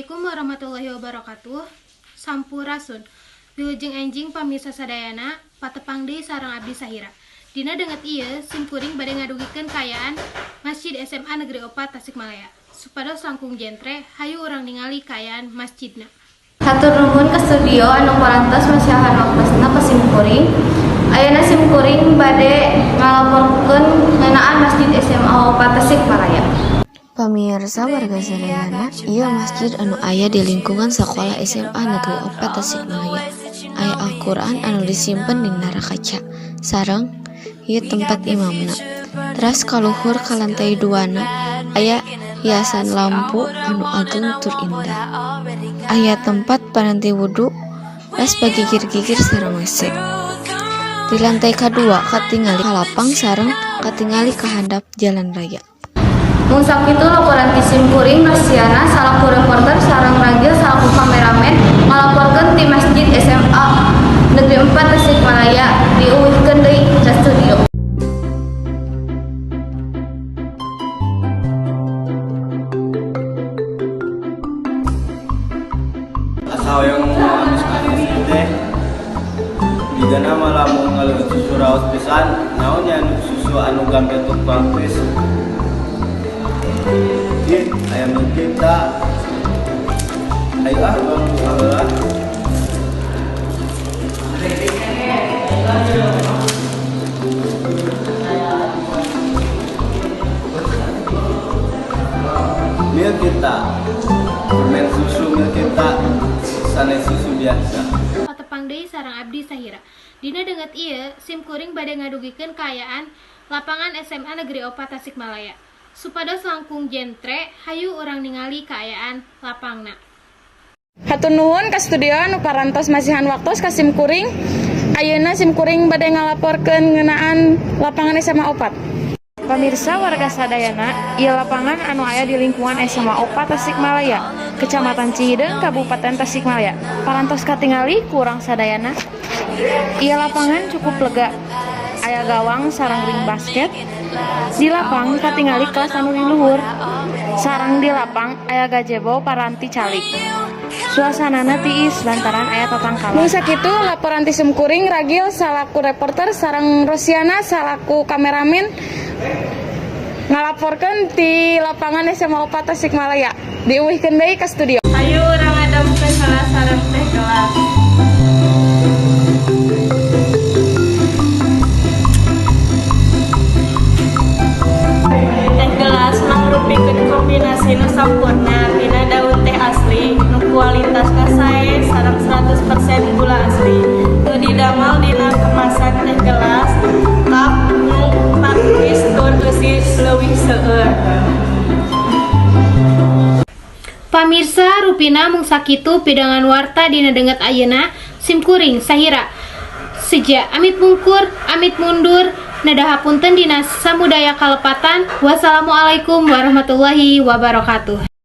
Assalamualaikum warahmatullahi wabarakatuh. Sampurasun. Wilujeng enjing pamirsa sadayana, patepang deui sareng abdi Sahira. Dina danget ieu sim kuring bade ngadugikeun kaayaan Masjid SMA Negeri 4 Tasikmalaya. Supados langkung jentre, hayu urang ningali kaayaan masjidna. Hatur nuhun ka studio anu parantos masihan waktosna ka sim kuring. Ayeuna sim kuring bade ngalaporkeun ngeunaan Masjid SMA 4 Tasikmalaya. Pamirsa warga sadayana, ieu masjid anu aya di lingkungan sakola SMA Negeri 4 Tasikmalaya. Aya Al-Qur'an anu disimpen dina rak kaca. Sareng ieu tempat imamna. Teras kaluhur ka lantai duana aya hiasan lampu anu ageng tur indah. Aya tempat paranti wudu, les pagigir-gigir sareng WC. Di lantai kadua katingali ka lapang sareng katingali ka handap jalan raya. Mung sakitu laporan ti sim kuring. Rosiana salaku reporter sareng Ragil salaku kameramen ngalaporkeun ti Masjid SMA Negeri 4 Tasikmalaya. Diuwihkeun deui ka studio. Asa hoyong nu amis-amis teh. Jigana mah lamun ngaleueut susu raos pisan, naon nya anu susu anu gampil tur praktis? Ih, aya Milkita. Ayo ah, urang buka heula. Milkita. Permen susu Milkita sanes susu biasa. Patepang deui sareng abdi Sahira. Dina danget ieu sim kuring bade ngadugikeun kaayaan lapangan SMA Negeri 4 Tasikmalaya. Supados langkung jentre, hayu urang ningali kaayaan lapangna. Hatur nuhun ka studio anu parantos masihan waktos ka sim kuring. Ayeuna sim kuring bade ngalaporkeun ngeunaan lapangan SMA 4. Pamirsa warga sadayana, ieu lapangan anu aya di lingkungan SMA 4 Tasikmalaya, Kecamatan Cihideung, Kabupaten Tasikmalaya. Parantos katingali ku urang sadayana. Ieu lapangan cukup lega. Aya gawang sareng ring basket. Di lapang katingali kelas anu di luhur. Sareng di lapang aya gazebo paranti calik. Suasanana tiis lantaran aya tatangkalan. Mung sakitu laporan ti sim kuring. Ragil salaku reporter sareng Rosiana salaku kameramen ngalaporkeun ti lapangan SMA 4 Tasikmalaya. Diuwihkeun deui ka studio. Hayu urang ngadamkeun heula sareng teh gelas. Teh gelas mangrupikeun kombinasi nu sampurna tina daun teh asli nu kualitasna sae sareng 100% gula asli, nu didamel dina kemasan teh gelas cup nu praktis tur eusi leuwih seueur. Pamirsa, rupina mung sakitu pidangan warta dina danget ayeuna. Sim kuring Sahira seja amit mungkur, amit mundur, neda hapunten dina samudaya kalepatan. Wassalamualaikum warahmatullahi wabarakatuh.